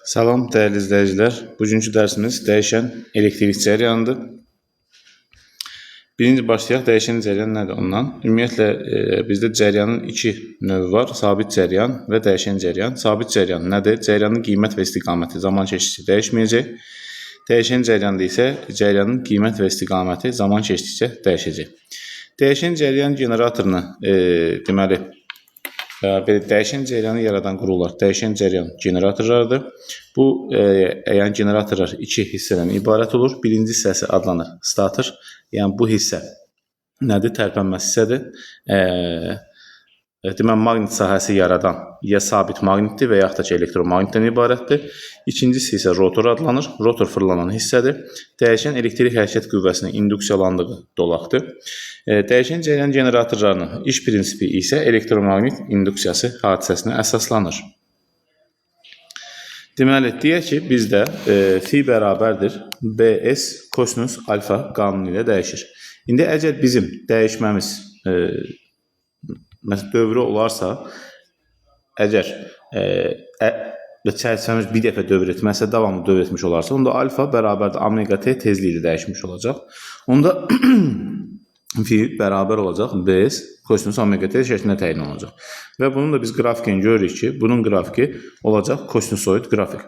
Salam dəyərli izləyicilər. Bugünkü dərsimiz dəyişən elektrik cəryanıdır. Birinci başlayaq dəyişən cəryan nədir ondan? Ümumiyyətlə bizdə cəryanın iki növü var. Sabit cəryan və dəyişən cəryan. Sabit cəryan nədir? Cəryanın qiymət və istiqaməti zaman keçdikcə dəyişməyəcək. Dəyişən cəryanda isə cəryanın qiymət və istiqaməti zaman keçdikcə dəyişəcək. Dəyişən cəryan generatorunu deməli belə dəyişən cəryanı yaradan qurğular dəyişən cəryan generatorlarıdır. Bu yəni generatorlar iki hissədən ibarət olur. Birinci hissəsi adlanır stator. Yəni bu hissə nədir? Tərpənmə hissədir. Deməli maqnit sahəsi yaradan ya sabit maqnitdir və yaxud da ki elektromaqnitdən ibarətdir. İkincisi isə rotor adlanır. Rotor fırlanan hissədir. Dəyişən elektrik hərəkət qüvvəsinin induksiyalandığı dolaqdır. Dəyişən cəryan generatorlarının iş prinsipi isə elektromaqnit induksiyası hadisəsinə əsaslanır. Deməli, deyək ki, bizdə fi bərabərdir BS kosinus alfa qanunu ilə dəyişir. İndi əgər bizim dəyişməmiz məsələn dövrü olarsa, əgər çərçivəmiz bir dəfə dövr etməzsə, davamlı dövr etmiş olarsa, onda alfa bərabərdir omega t tezliyi ilə dəyişmiş olacaq. Onda fi bərabər olacaq BS kosinus omega t şəklində təyin olunacaq. Və bunun da biz qrafikini görürük ki, bunun qrafiki olacaq kosinusoid qrafik.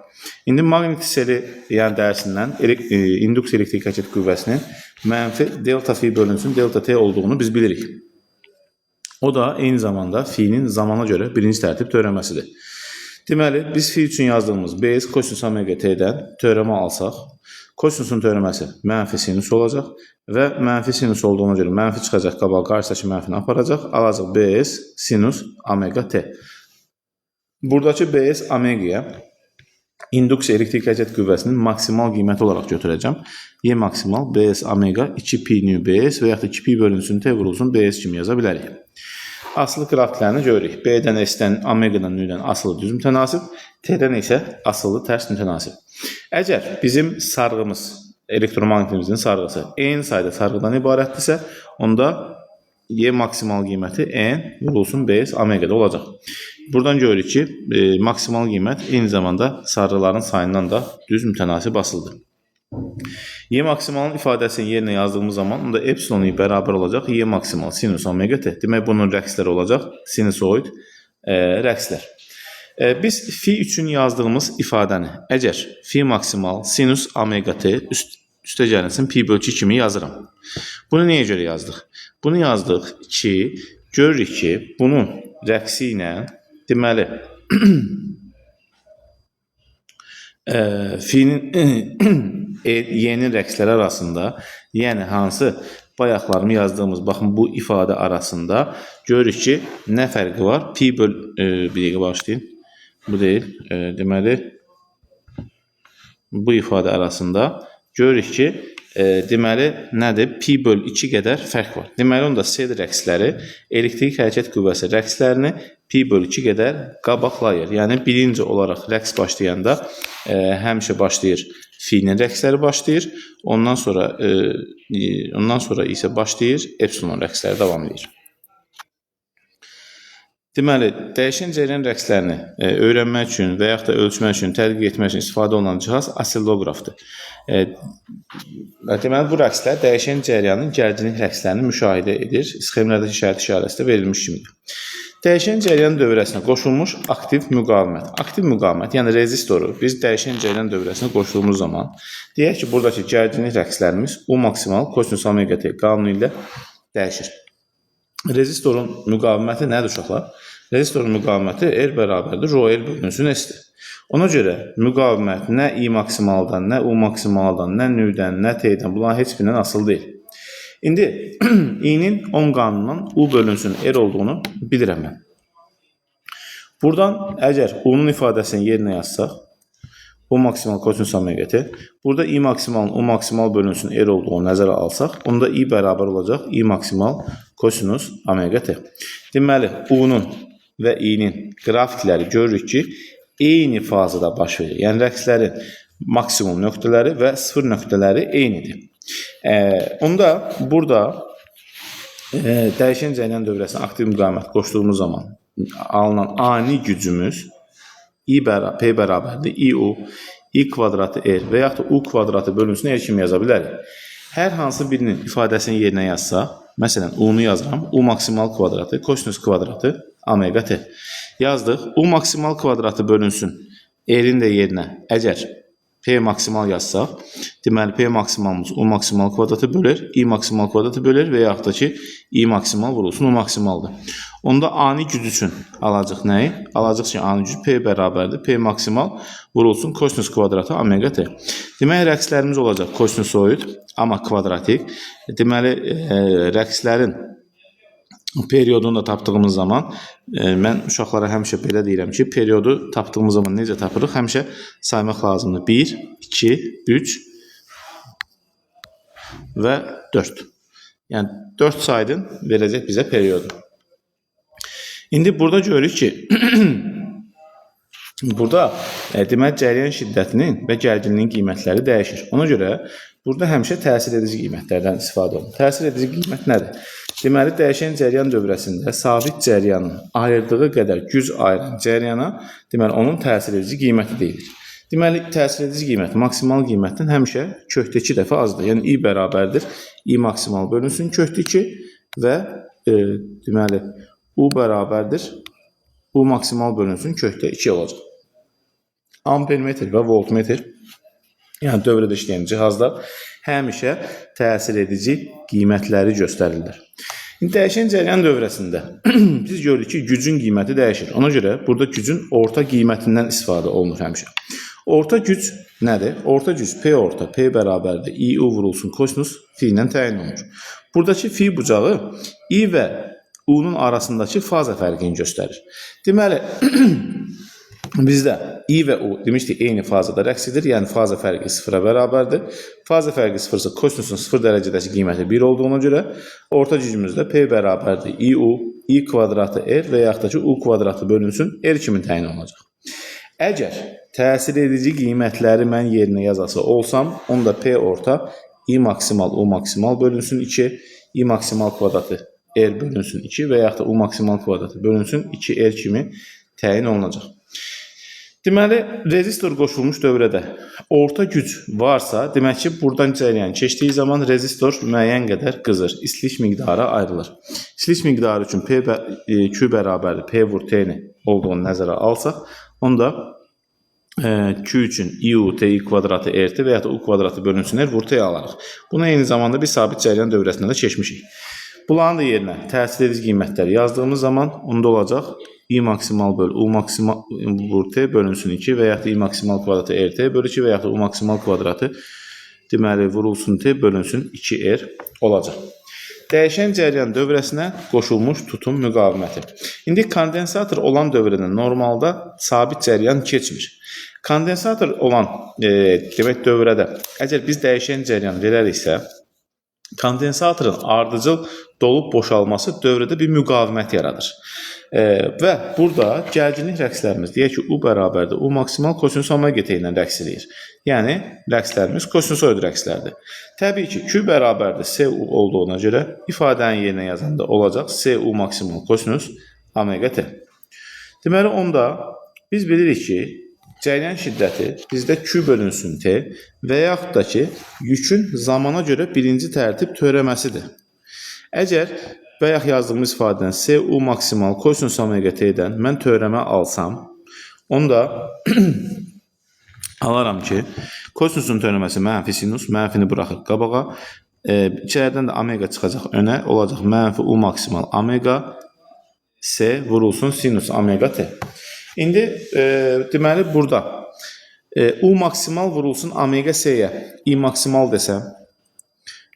İndi maqnit hissəli, yəni dərsindən induksiya elektrik hərəkət qüvvəsinin mənfi delta fi bölünsün delta t olduğunu biz bilirik. O da eyni zamanda fi-nin zamana görə birinci tərtib törəməsidir. Deməli, biz fi üçün yazdığımız BS kosinus omega t-dən törəmə alsaq, kosinusun törəməsi mənfi sinus olacaq və mənfi sinus olduğuna görə mənfi çıxacaq qabağa, qarşıdakı mənfini aparacaq, alacaq BS sinus omega t. Buradakı BS omega'ya induksiya elektrik hərəkət qüvvəsinin maksimal qiyməti olaraq götürəcəm. Y maksimal BS omega 2 pi nü BS və yaxud da 2 pi bölünsün t vurulsun BS kimi yaza bilərik. Asılı qrafiklərini görürük. B-dən, S-dən, omega-dan, nü-dən asılı düz mütənasib, T-dən isə asılı tərs mütənasib. Əgər bizim sarğımız, elektromaqnitimizin sarğısı n sayda sarğıdan ibarətdirsə, onda Y maksimal qiyməti N vurulsun BS omega-da olacaq. Buradan görürük ki, maksimal qiymət eyni zamanda sarğıların sayından da düz mütənasib asılıdır. Y maksimalın ifadəsini yerinə yazdığımız zaman onda epsilon i bərabər olacaq Y maksimal sinus omega t. Demək bunun rəqsləri olacaq sinusoid rəqslər. Biz fi üçün yazdığımız ifadəni əgər fi maksimal sinus omega t üstə gəlinsin pi bölü 2 kimi yazıram. Bunu nəyə görə yazdıq? Bunu yazdıq ki, görürük ki, bunun rəqsi ilə deməli fi'nin y'nin rəqsləri arasında, yəni hansı bayaqlarımı yazdığımız, baxın bu ifadə arasında görürük ki, nə fərqi var? Pi böl bir dəqiqə bağışlayın. Bu deyil. Deməli bu ifadə arasında görürük ki, deməli nədir? Pi böl 2 qədər fərq var. Deməli onda C rəqsləri elektrik hərəkət qüvvəsi rəqslərini pi böl 2 qədər qabaqlayır. Yəni birinci olaraq rəqs başlayanda həmişə başlayır fi-nin rəqsləri başlayır. Ondan sonra isə başlayır epsilon rəqsləri davam edir. Deməli, dəyişən cəryan rəqslərini öyrənmək üçün və yaxud da ölçmək üçün, tədqiq etmək üçün istifadə olunan cihaz osilloqrafdır. Deməli, bu rəqslər dəyişən cəryanın gərginlik rəqslərini müşahidə edir. Sxemlərdəki şərt işarəsi də verilmiş kimidir. Dəyişən cəryan dövrəsinə qoşulmuş aktiv müqavimət. Aktiv müqavimət, yəni rezistoru biz dəyişən cəryan dövrəsinə qoşduğumuz zaman, deyək ki, buradakı gərginlik rəqslərimiz U maksimal kosinus omega t qanunu ilə dəyişir. Rezistorun müqaviməti nədir uşaqlar? Rezistorun müqaviməti R bərabərdir rho L bölünsün S-dir. Ona görə müqavimət nə I maksimaldan, nə U maksimaldan, nə nü-dən, nə T-dən bunların heç birindən asılı deyil. İndi I-nin Ohm qanunundan U bölünsün R olduğunu bilirəm mən. Buradan əgər U-nun ifadəsini yerinə yazsaq, U maksimal kosinus omega t. Burada I maksimalın U maksimal bölünsün R olduğunu nəzərə alsaq, onda I bərabər olacaq I maksimal kosinus omega t. Deməli, U-nun və I-nin qrafikləri görürük ki, eyni fazada baş verir. Yəni rəqslərin maksimum nöqtələri və sıfır nöqtələri eynidir. Onda burada dəyişən cəryan dövrəsinə aktiv müqavimət qoşduğumuz zaman alınan ani gücümüz I P bərabərdir IU, I kvadratı R və yaxud da U kvadratı bölünsün R kimi yaza bilərik. Hər hansı birinin ifadəsini yerinə yazsaq, məsələn, U-nu yazıram, U maksimal kvadratı, kosinus kvadratı, omega T. Yazdıq, U maksimal kvadratı bölünsün R-in də yerinə əgər P maksimal yazsaq, deməli P maksimalımız U maksimal kvadratı bölür, I maksimal kvadratı bölür və yaxud da ki, I maksimal vurulsun, U maksimaldır. Onda ani güc üçün alacaq nəyi? Alacaq ki, ani güc P bərabərdir. P maksimal vurulsun kosinus kvadratı omega T. Demək, rəqslərimiz olacaq kosinusoid, amma kvadratik. Deməli, rəqslərin periodunu da tapdığımız zaman mən uşaqlara həmişə belə deyirəm ki, periodu tapdığımız zaman necə tapırıq? Həmişə saymaq lazımdır. 1, 2, 3 və 4. Yəni 4 saydın verəcək bizə periodu. İndi burada görürük ki, burada deməli cəryan şiddətinin və gərginliyin qiymətləri dəyişir. Ona görə burada həmişə təsir edici qiymətlərdən istifadə olunur. Təsir edici qiymət nədir? Deməli, dəyişən cəryan dövrəsində sabit cəryanın ayırdığı qədər güc ayıran cəryana, deməli, onun təsir edici qiyməti deyilir. Deməli, təsir edici qiymət maksimal qiymətdən həmişə kökdə 2 dəfə azdır. Yəni, I bərabərdir. I maksimal bölünsün kökdə 2 və deməli, U bərabərdir. U maksimal bölünsün kökdə 2 olacaq. Ampermetr və voltmetr, yəni dövrədə işləyən cihazlar həmişə təsir edici qiymətləri göstərirlər. İndi dəyişən cəryan dövrəsində biz görürük ki, gücün qiyməti dəyişir. Ona görə burada gücün orta qiymətindən istifadə olunur həmişə. Orta güc nədir? Orta güc P orta, P bərabərdir. I U vurulsun kosinus fi ilə təyin olunur. Buradakı fi bucağı I və U-nun arasındakı faza fərqini göstərir. Deməli, bizdə I və U demişdik eyni fazada rəqs edir. Yəni faza fərqi sıfıra bərabərdir. Faza fərqi sıfırsa kosinusun 0 dərəcədəki qiyməti 1 olduğuna görə orta gücümüzdə P bərabərdir. I U, I kvadratı R və yaxud da ki U kvadratı bölünsün R kimi təyin olunacaq. Əgər təsir edici qiymətləri mən yerinə yazası olsam, onda P orta I maksimal U maksimal bölünsün 2, I maksimal kvadratı R bölünsün 2 və yaxud da U maksimal kvadratı bölünsün 2R kimi təyin olunacaq. Deməli, rezistor qoşulmuş dövrədə orta güc varsa, demək ki, buradan cəryan keçdiyi zaman rezistor müəyyən qədər qızır, istilik miqdarı ayrılır. İstilik miqdarı üçün P Q bərabərdir P vur T-ni olduğunu nəzərə alsaq, onda Q üçün I U T I kvadratı RT və ya da U kvadratı bölünsün R vur T alarıq. Bunu eyni zamanda bir sabit cəryan dövrəsində də keçmişik. Bunların da yerinə təsir edici qiymətləri yazdığımız zaman onda olacaq I maksimal böl U maksimal vur T bölünsün 2 və yaxud da I maksimal kvadratı RT bölü 2 və yaxud da U maksimal kvadratı deməli vurulsun T bölünsün 2R olacaq. Dəyişən cəryan dövrəsinə qoşulmuş tutum müqaviməti. İndi kondensator olan dövrədə normalda sabit cəryan keçmir. Kondensator olan demək dövrədə əgər biz dəyişən cəryan verəriksə, kondensatorun ardıcıl dolub boşalması dövrədə bir müqavimət yaradır. Və burada gərginlik rəqslərimiz, deyək ki, U bərabərdir. U maksimal kosinus omega T ilə rəqs eləyir. Yəni, rəqslərimiz kosinusoid rəqslərdir. Təbii ki, Q bərabərdir SU olduğuna görə ifadənin yerinə yazanda olacaq SU maksimal kosinus omega T. Deməli, onda biz bilirik ki, cəryan şiddəti bizdə Q bölünsün T və yaxud da ki, yükün zamana görə birinci tərtib törəməsidir. Əgər bayaq yazdığımız ifadədən SU maksimal kosinus omega T-dən mən törəmə alsam, onda alaram ki, kosinusun törəməsi mənfi sinus, mənfini buraxır qabağa. İçəridən də omega çıxacaq önə, olacaq mənfi U maksimal omega S vurulsun sinus omega T. İndi deməli burada U maksimal vurulsun omega S-yə, I maksimal desəm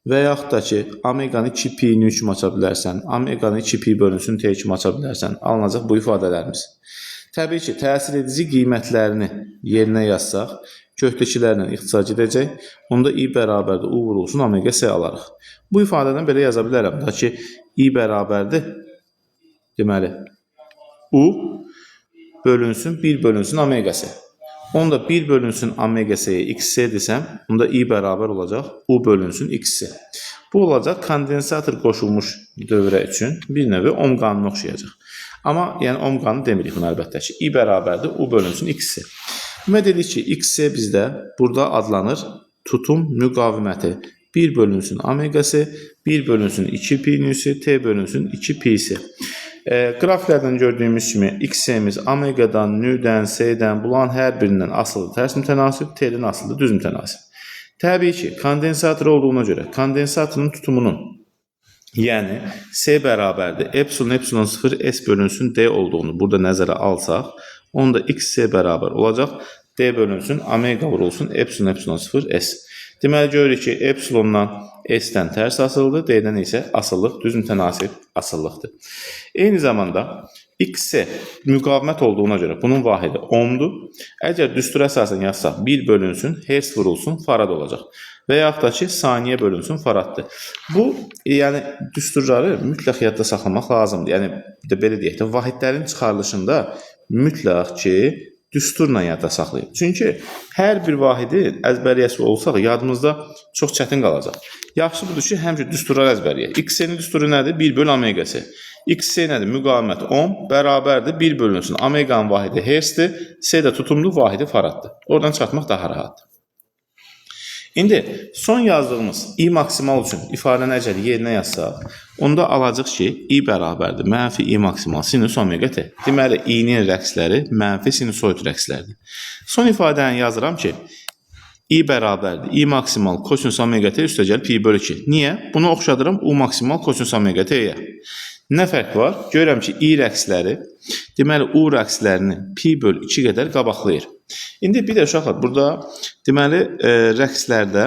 və yaxud da ki, omeqanı 2 pi nü kimi aça bilərsən, omeqanı 2 pi bölünsün T kimi aça bilərsən. Alınacaq bu ifadələrimiz. Təbii ki, təsir edici qiymətlərini yerinə yazsaq, kökdəkilərlə ixtisar gedəcək. Onda I bərabərdir U vurulsun omega S alarıq. Bu ifadədən belə yaza bilərəm da ki, I bərabərdir deməli U bölünsün 1 bölünsün omega S. Onda 1 bölünsün omega S-yə XC desəm, onda I bərabər olacaq U bölünsün XC. Bu olacaq kondensator qoşulmuş dövrə üçün bir növ Ohm qanunu oxşayacaq. Amma yəni omqanı demirik bunu əlbəttə ki. I bərabərdir U bölünsün XC. Demək dedik ki, XC bizdə burada adlanır tutum müqaviməti. 1 bölünsün omega C, 1 bölünsün 2 pi nüsü, T bölünsün 2 pi-si. Qrafiklərdən gördüyümüz kimi XC-miz omeqadan, nü-dən, C-dən bunların hər birindən asılıdır tərs mütənasib, T-dən asılıdır düz mütənasib. Təbii ki, kondensator olduğuna görə kondensatorun tutumunun, yəni C bərabərdir epsilon epsilon 0 S bölünsün D olduğunu burada nəzərə alsaq, onda XC bərabər olacaq D bölünsün omega vurulsun epsilon epsilon 0 S. Deməli görürük ki, epsilondan S-dən tərs asılıdır, D-dən isə asıllıq düz mütənasib asıllıqdır. Eyni zamanda XC müqavimət olduğuna görə bunun vahidi ohmdur. Əgər düstura əsasən yazsaq 1 bölünsün, hertz vurulsun, farad olacaq. Və yaxud da ki, saniyə bölünsün, faraddır. Bu, yəni düsturları mütləq yadda saxlamaq lazımdır. Yəni bir də belə deyək də, vahidlərin çıxarılışında mütləq ki, düsturla yadda saxlayın. Çünki hər bir vahidi əzbərləyəsi olsaq yadımızda çox çətin qalacaq. Yaxşı budur ki, həmişə düsturları əzbərləyək. XC-nin düsturu nədir? 1 böl omega C. XC nədir? Müqavimət ohm bərabərdir 1 bölünsün. Omeqanın vahidi hertzdir, C də tutumdur, vahidi faraddır. Oradan çıxartmaq daha rahatdır. İndi son yazdığımız I maksimal üçün ifadəni əgər yerinə yazsaq, onda alacaq ki, I bərabərdir mənfi I maksimal sinus omega T. Deməli, I-nin rəqsləri mənfi sinusoid rəqsləridir. Son ifadəni yazıram ki, I bərabərdir I maksimal kosinus omega T üstəgəl pi bölü 2. Niyə? Bunu oxşadıram U maksimal kosinus omega T-yə. Nə fərq var? Görürəm ki, I rəqsləri, deməli U rəqslərini pi bölü 2 qədər qabaqlayır. İndi bir də uşaqlar, burada deməli rəqslərdə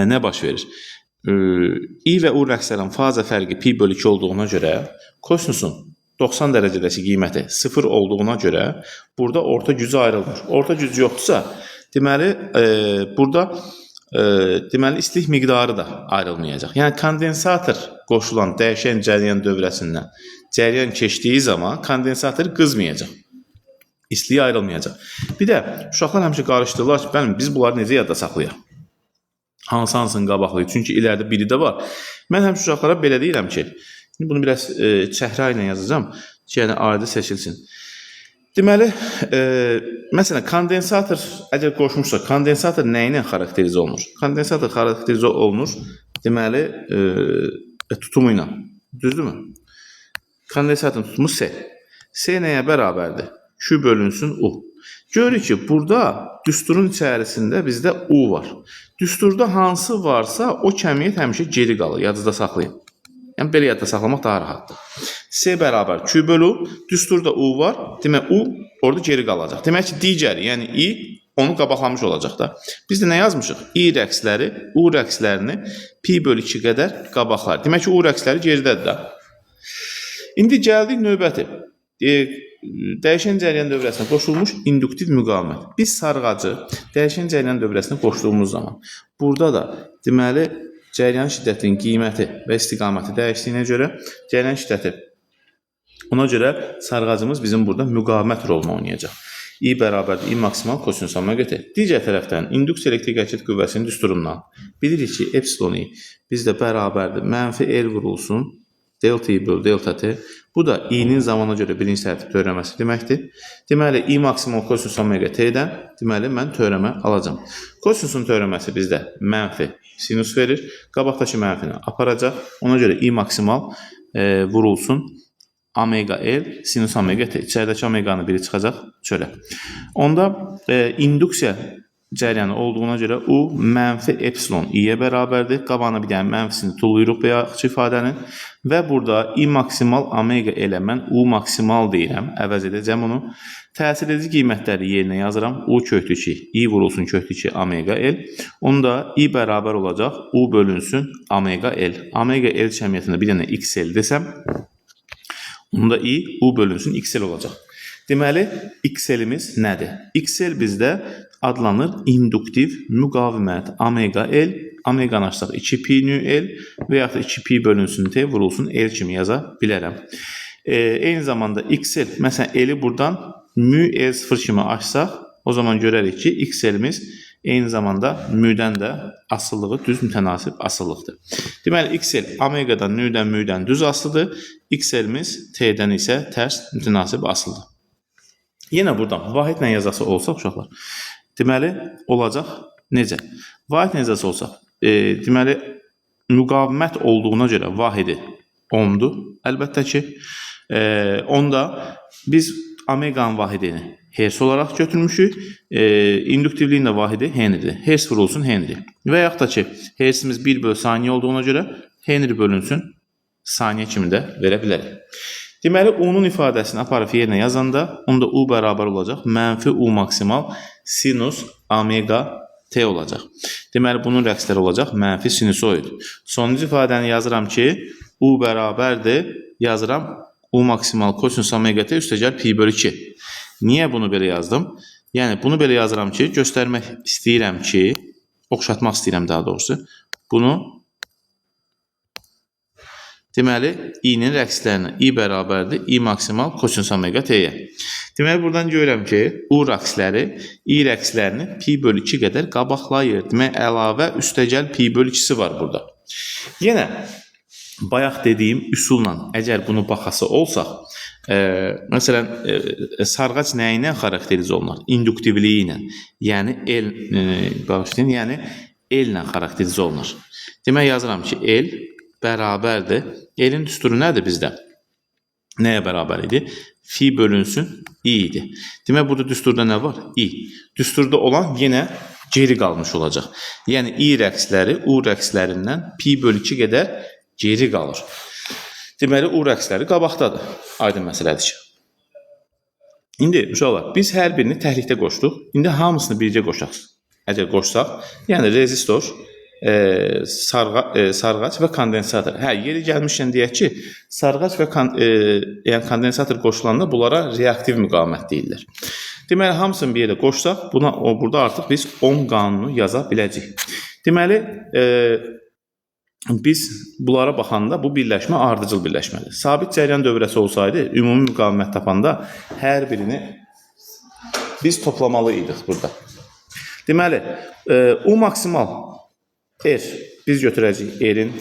nə baş verir? I və U rəqslərin faza fərqi pi bölü 2 olduğuna görə kosinusun 90 dərəcədəki qiyməti 0 olduğuna görə burada orta gücü ayrılmır. Orta güc yoxdursa, deməli burada deməli istilik miqdarı da ayrılmayacaq. Yəni kondensator qoşulan dəyişən cəryan dövrəsindən cəryan keçdiyi zaman kondensator qızmayacaq. İstiliyi ayrılmayacaq. Bir də uşaqlar həmişə qarışdırırlar ki, bəlim biz bunları necə yadda saxlayaq? Hansı hansını qabaqlayır? Çünki iləridə biri də var. Mən həmişə uşaqlara belə deyirəm ki, indi bunu biraz çəhra ilə yazacağam ki, yəni ayrı seçilsin. Deməli, məsələn, kondensator əgər qoşmuşsa, kondensator nə ilə xarakterizə olunur? Kondensator xarakterizə olunur, deməli, tutumu ilə. Düzdürmü? Kondensatorun tutumu C. C nəyə bərabərdir? Q bölünsün U. Görürük ki, burada düsturun içərisində bizdə U var. Düsturda hansı varsa, o kəmiyyət həmişə geri qalır. Yadınızda saxlayın. Yəni belə yadda saxlamaq daha rahatdır. C bərabər Q bölü U. Düsturda U var. Demək U orada geri qalacaq. Demək ki, digəri, yəni I onu qabaqlamış olacaq da. Biz də nə yazmışıq? I rəqsləri U rəqslərini pi bölü 2 qədər qabaqlar. Demək ki, U rəqsləri geridədir də. İndi gəldik növbəti. Dəyişən cəryan dövrəsinə qoşulmuş induktiv müqavimət. Biz sarğacı dəyişən cəryan dövrəsinə qoşduğumuz zaman burada da deməli cəryan şiddətinin qiyməti və istiqaməti dəyişdiyinə görə cəryan şiddəti ona görə sarğacımız bizim burada müqavimət rolunu oynayacaq. I bərabərdir I maksimal kosinus omega T. Digər tərəfdən induksiya elektrik hərəkət qüvvəsinin düsturundan bilirik ki, epsilon I bizdə bərabərdir mənfi L vurulsun delta I bölü delta T. Bu da I-nin zamana görə birinci tərtib törəməsi deməkdir. Deməli, I maksimal kosinus omega T-dən deməli, mən törəmə alacağam. Kosinusun törəməsi bizdə mənfi sinus verir. Qabaqdakı mənfini aparacaq. Ona görə I maksimal vurulsun omega L sinus omega T. İçəridəki omeqanın biri çıxacaq çölə. Onda induksiya cəryanı olduğuna görə U mənfi epsilon I-yə bərabərdir. Qabağına bir dənə mənfisini tullayırıq bayaqki ifadənin və burada I maksimal omega L-ə mən U maksimal deyirəm, əvəz edəcəm onu. Təsir edici qiymətləri yerinə yazıram. U köklü 2, I vurulsun köklü 2 omega L. Onda I bərabər olacaq U bölünsün omega L. Omega L cəmiyyətində bir dənə XL desəm, onda I U bölünsün XL olacaq. Deməli, XL-imiz nədir? XL bizdə adlanır induktiv müqavimət omega L. Omeqanı açsaq 2 pi nü L və yaxud da 2 pi bölünsün T vurulsun L kimi yaza bilərəm. Eyni zamanda XL, məsələn, L-i buradan mü L0 kimi açsaq, o zaman görərik ki, XL-imiz Eyni zamanda nü-dən də asılılığı düz mütənasib asılılıqdır. Deməli, XL omeqadan, nü-dən, mü-dən düz asılıdır. XL-imiz T-dən isə tərs mütənasib asılıdır. Yenə buradan vahidlə yazası olsaq uşaqlar, deməli, olacaq necə? Vahidlə yazası olsaq, deməli, müqavimət olduğuna görə vahidi ohmdur. Əlbəttə ki, onda biz omeqanın vahidini hertz olaraq götürmüşük. İnduktivliyin də vahidi Henrydir. Hertz vurulsun Henry. Və yaxud da ki, hertzimiz 1 böl saniyə olduğuna görə Henry bölünsün saniyə kimi də verə bilərik. Deməli, U-nun ifadəsini aparıb yerinə yazanda, onda U bərabər olacaq mənfi U maksimal sinus omega T olacaq. Deməli, bunun rəqsləri olacaq mənfi sinusoid. Sonuncu ifadəni yazıram ki, U bərabərdir, yazıram U maksimal kosinus omega T üstəgəl pi bölü 2. Niyə bunu belə yazdım? Yəni, bunu belə yazıram ki, göstərmək istəyirəm ki, oxşatmaq istəyirəm daha doğrusu. Bunu, deməli, I-nin rəqslərini I bərabərdir I maksimal kosinus omega T-yə. Deməli, buradan görürəm ki, U rəqsləri I rəqslərini pi bölü 2 qədər qabaqlayır. Demək, əlavə üstəgəl pi bölü 2-si var burada. Yenə, bayaq dediyim üsulla, əgər bunu baxası olsaq, məsələn, sarğac nə ilə xarakterizə olunar? İnduktivliyi ilə. Yəni, L, bağışlayın, yəni L ilə xarakterizə olunur. Demək, yazıram ki, L bərabərdir. L-in düsturu nədir bizdə? Nəyə bərabər idi? Fi bölünsün I idi. Demək, burada düsturda nə var? I. Düsturda olan yenə geri qalmış olacaq. Yəni, I rəqsləri U rəqslərindən pi bölü 2 qədər geri qalır. Deməli, U rəqsləri qabaqdadır. Aydın məsələdir ki. İndi, uşaqlar, biz hər birini təhlikdə qoşduq. İndi hamısını bircə qoşaq. Əgər qoşsaq, yəni rezistor, sarğac və kondensator. Hə, yeri gəlmişkən deyək ki, sarğac və yəni kondensator qoşulanda bunlara reaktiv müqavimət deyirlər. Deməli, hamısını bir yerə qoşsaq, burada artıq biz Ohm qanunu yaza biləcəyik. Deməli, biz bunlara baxanda bu birləşmə ardıcıl birləşmədir. Sabit cəryan dövrəsi olsaydı, ümumi müqavimət tapanda hər birini biz toplamalı idik burada. Deməli, U maksimal R biz götürəcəyik R-in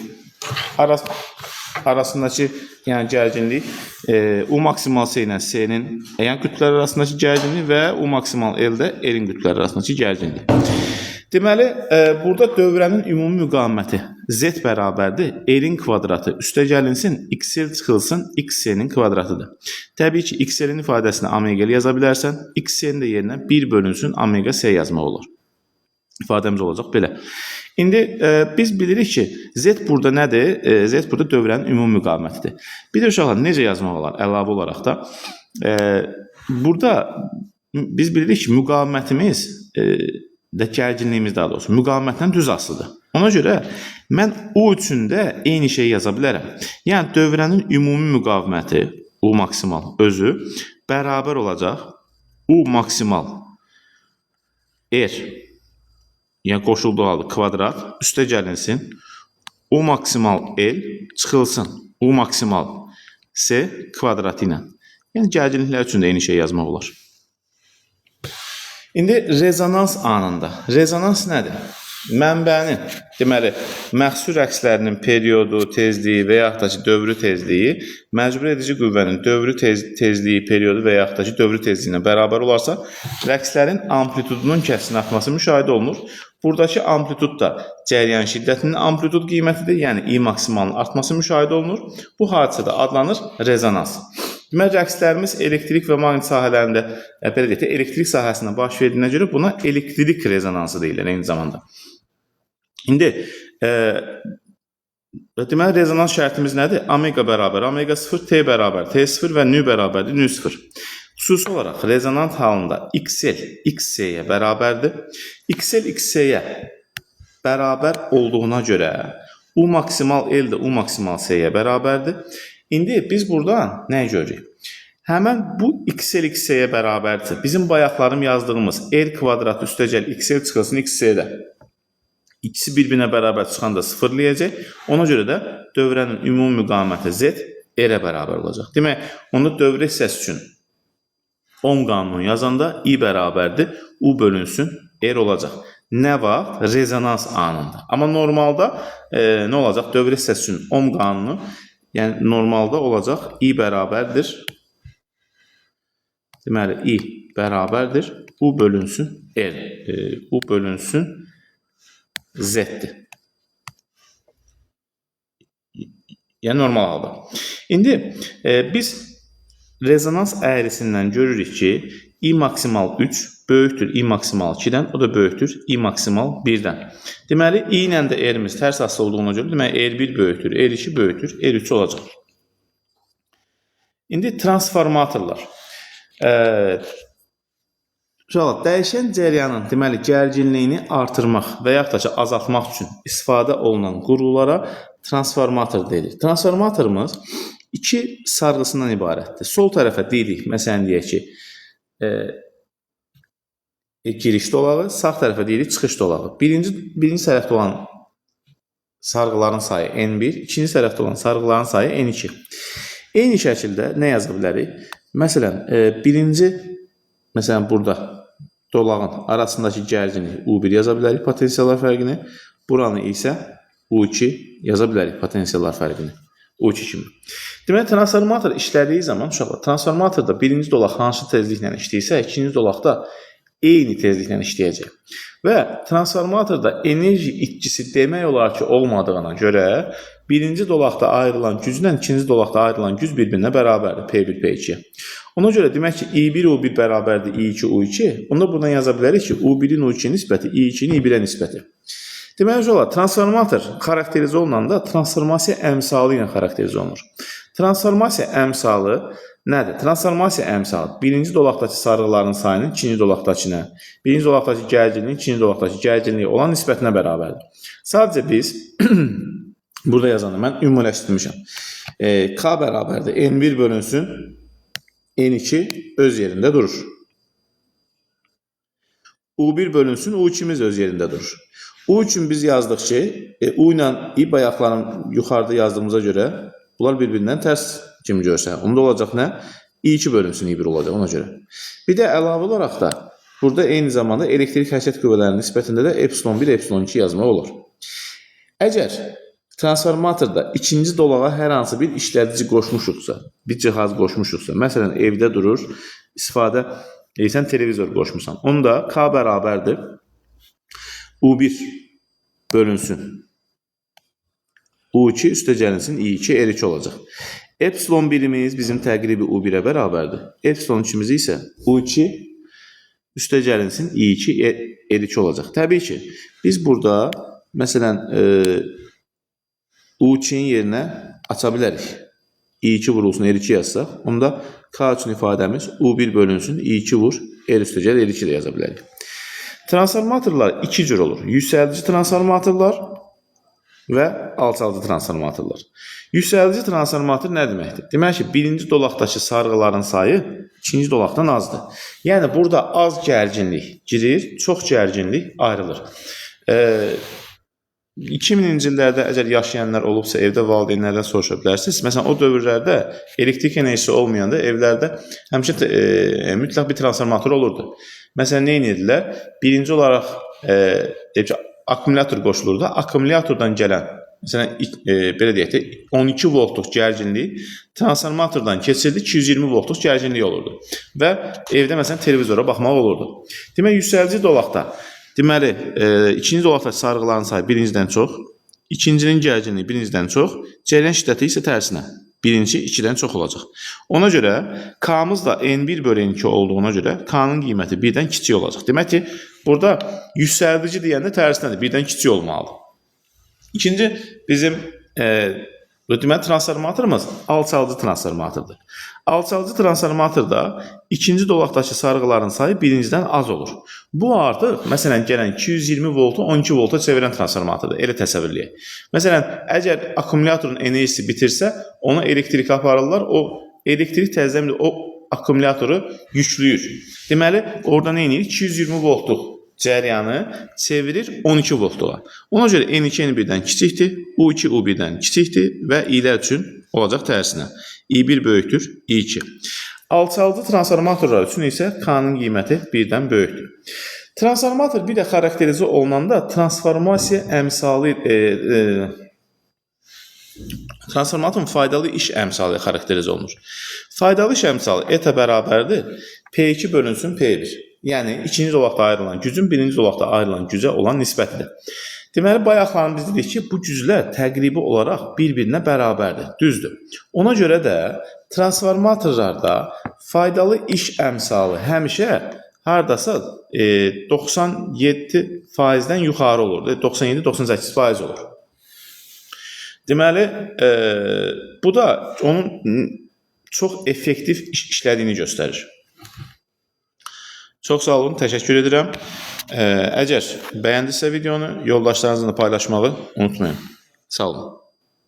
arasındakı yəni gərginlik, U maksimal C ilə C-nin yəni qütblər arasındakı gərginlik və U maksimal L-də R-in qütbləri arasındakı gərginlik. Deməli, burada dövrənin ümumi müqaviməti Z bərabərdir R-in kvadratı üstə gəlinsin, XL çıxılsın, XC-nin kvadratıdır. Təbii ki, XL-in ifadəsini omega yaza bilərsən, XC-nin də yerinə 1 bölünsün, omega C yazmaq olar. İfadəmiz olacaq belə. İndi biz bilirik ki, Z burada nədir? Z burada dövrənin ümumi müqavimətidir. Bir də uşaqlar, necə yazmaq olar əlavə olaraq da? Burada biz bilirik ki, müqavimətimiz də gərginliyimiz daha doğrusu müqavimətdən düz asılıdır. Ona görə mən U üçün də eyni şeyi yaza bilərəm. Yəni dövrənin ümumi müqaviməti U maksimal özü bərabər olacaq U maksimal R, yəni qoşulduğu halda kvadrat üstə gəlinsin U maksimal L çıxılsın U maksimal C kvadratı ilə. Yəni gərginliklər üçün də eyni şeyi yazmaq olar. İndi rezonans anında. Rezonans nədir? Mənbənin, deməli, məxsus rəqslərinin periodu, tezliyi və yaxud da ki, dövrü tezliyi məcbur edici qüvvənin dövrü tezliyi, periodu və yaxud da ki, dövrü tezliyi ilə bərabər olarsa, rəqslərin amplitudunun kəskin artması müşahidə olunur. Buradakı amplitud da cəryan şiddətinin amplitud qiymətidir, yəni I maksimalının artması müşahidə olunur. Bu hadisə də adlanır rezonans. Deməli, rəqslərimiz elektrik və maqnit sahələrində, belə deyək də, elektrik sahəsində baş verdiyinə görə buna elektrik rezonansı deyirlər eyni zamanda. İndi, deməli, rezonans şərtimiz nədir? Omega bərabər omega 0, T bərabər T0 və nü bərabərdir nü 0. Xüsusi olaraq rezonans halında XL XC-yə bərabərdir. XL XC-yə bərabər olduğuna görə U maksimal L də U maksimal C-yə bərabərdir. İndi biz buradan nə görürük? Həmən bu XL XC-yə bərabərdirsə, bizim bayaqlarım yazdığımız R kvadrat üstəgəl XL çıxılsın XC-də. İkisi bir-birinə bərabər çıxanda sıfırlayacaq. Ona görə də dövrənin ümumi müqaviməti Z R-ə bərabər olacaq. Demək, onda dövrə hissəsi üçün Ohm qanunu yazanda I bərabərdir U bölünsün R olacaq. Nə vaxt? Rezonans anında. Amma normalda nə olacaq? Dövrə hissəsi üçün Ohm qanunu, yəni normalda olacaq I bərabərdir. Deməli, I bərabərdir U bölünsün R. U bölünsün Z-dir. Yəni normal halda. İndi biz rezonans əyrisindən görürük ki, I maksimal 3 böyükdür I maksimal 2-dən, o da böyükdür I maksimal 1-dən. Deməli, I ilə də R-imiz tərs asılı olduğuna görə, deməli, R1 böyükdür, R2 böyükdür, R3 olacaq. İndi transformatorlar. Uşaqlar, dəyişən cəryanın, deməli, gərginliyini artırmaq və yaxud da ki, azaltmaq üçün istifadə olunan qurğulara transformator deyilir. Transformatorumuz iki sarğısından ibarətdir. Sol tərəfə deyirik, məsələn, deyək ki, giriş dolağı, sağ tərəfə deyirik çıxış dolağı. Birinci tərəfdə olan sarğıların sayı N1, ikinci tərəfdə olan sarğıların sayı N2. Eyni şəkildə nə yaza bilərik? Məsələn, birinci, məsələn, burada dolağın arasındakı gərginlik U1 yaza bilərik, potensiallar fərqini. Buranı isə U2 yaza bilərik, potensiallar fərqini. U2 kimi. Deməli, transformator işlədiyi zaman, uşaqlar, transformatorda birinci dolaq hansı tezliklə işləyirsə, ikinci dolaqda eyni tezliklə işləyəcək. Və transformatorda enerji itkisi demək olar ki, olmadığına görə birinci dolaqda ayrılan güclə ikinci dolaqda ayrılan güc bir-birinə bərabərdir, P1, P2. Ona görə demək ki, I1, U1 bərabərdir I2, U2. Onda buradan yaza bilərik ki, U1-in U2 nisbəti I2-nin I1-ə nisbəti. Deməli, uşaqlar, transformator xarakterizə olunanda transformasiya əmsalı ilə xarakterizə olunur. Transformasiya əmsalı nədir? Transformasiya əmsalı birinci dolaqdakı sarğıların sayının ikinci dolaqdakına, birinci dolaqdakı gərginliyin ikinci dolaqdakı gərginliyi olan nisbətinə bərabərdir. Sadəcə biz burada yazanda mən ümumiləşdirmişəm. K bərabərdir N1 bölünsün N2 öz yerində durur. U1 bölünsün U2-miz öz yerində durur. U üçün biz yazdıq ki, U ilə I bayaqların yuxarıda yazdığımıza görə bunlar bir-birindən tərs kimi görsənir. Onda olacaq nə? I2 bölünsün I1 olacaq ona görə. Bir də əlavə olaraq da burada eyni zamanda elektrik hərəkət qüvvələrinin nisbətində də epsilon 1, epsilon 2 yazmaq olur. Əgər transformatorda ikinci dolağa hər hansı bir işlədici qoşmuşuqsa, bir cihaz qoşmuşuqsa, məsələn evdə durur, istifadə edirsən, televizor qoşmusan. Onda K bərabərdir U1 bölünsün U2 üstə gəlinsin I2 R2 olacaq. Epsilon 1-imiz bizim təqribi U1-ə bərabərdir. Epsilon 2-miz isə U2 üstə gəlinsin I2 R2 olacaq. Təbii ki, biz burada məsələn U2-nin yerinə aça bilərik. I2 vurulsun R2 yazsaq, onda K üçün ifadəmiz U1 bölünsün I2 vur R üstə gəl R2 də yaza bilərik. Transformatorlar iki cür olur. Yüksəldici transformatorlar və alçalıcı transformatorlar. Yüksəldici transformator nə deməkdir? Demək ki, birinci dolaqdakı sarğıların sayı ikinci dolaqdan azdır. Yəni burada az gərginlik girir, çox gərginlik ayrılır. 2000-ci illərdə əgər yaşayanlar olubsa evdə valideynlərdən soruşa bilərsiniz. Məsələn, o dövrlərdə elektrik enerjisi olmayanda evlərdə həmişə mütləq bir transformator olurdu. Məsələn, nə edirdilər? Birinci olaraq deyək ki, akkumulyator qoşulurdu. Akkumulyatordan gələn, məsələn, belə deyək də, 12 voltluq gərginlik transformatordan keçirdi, 220 voltluq gərginlik olurdu. Və evdə məsələn televizora baxmaq olurdu. Demək, yüksəlici dolaqda, deməli, ikinci dolaqda sarğıların sayı birincidən çox, ikincinin gərginliyi birincidən çox, cəryan şiddəti isə tərsinə, birinci 2-dən çox olacaq. Ona görə K-mız da N1 bölü N2 olduğuna görə K-nın qiyməti 1-dən kiçik olacaq. Demək ki, burada yüksəldici deyəndə tərsinədir, 1-dən kiçik olmalıdır. İkinci bizim deməli transformatorumuz alçalıcı transformatordur. Alçalıcı transformatorda ikinci dolaqdakı sarğıların sayı birincidən az olur. Bu artıq məsələn gələn 220 voltu 12 volta çevirən transformatordur. Elə təsəvvür eləyək. Məsələn, əgər akkumulyatorun enerjisi bitirsə, onu elektrikə aparırlar. O elektrik təzədən o akkumulyatoru yükləyir. Deməli, orada nə edir? 220 voltluq cəryanı çevirir 12 voltluğa. Ona görə N2 N1-dən kiçikdir, U2 U1-dən kiçikdir və İ-lər üçün olacaq tərsinə. I1 böyükdür I2. Alçalıcı transformatorlar üçün isə K-nın qiyməti 1-dən böyükdür. Transformator bir də xarakterizə olunanda transformasiya əmsalı transformatorun faydalı iş əmsalı xarakterizə olunur. Faydalı iş əmsalı eta bərabərdir P2 bölünsün P1. Yəni ikinci zolaqda ayrılan gücün birinci zolaqda ayrılan gücə olan nisbətidir. Deməli bayaqların biz dedik ki, bu güclər təqribi olaraq bir-birinə bərabərdir. Düzdür. Ona görə də transformatorlarda faydalı iş əmsalı həmişə hardasa 97%-dən yuxarı olur. 97-98% olur. Deməli, bu da onun çox effektiv iş işlədiyini göstərir. Çox sağ olun, təşəkkür edirəm. Əgər bəyəndinizsə videonu, yoldaşlarınızla paylaşmağı unutmayın. Sağ olun.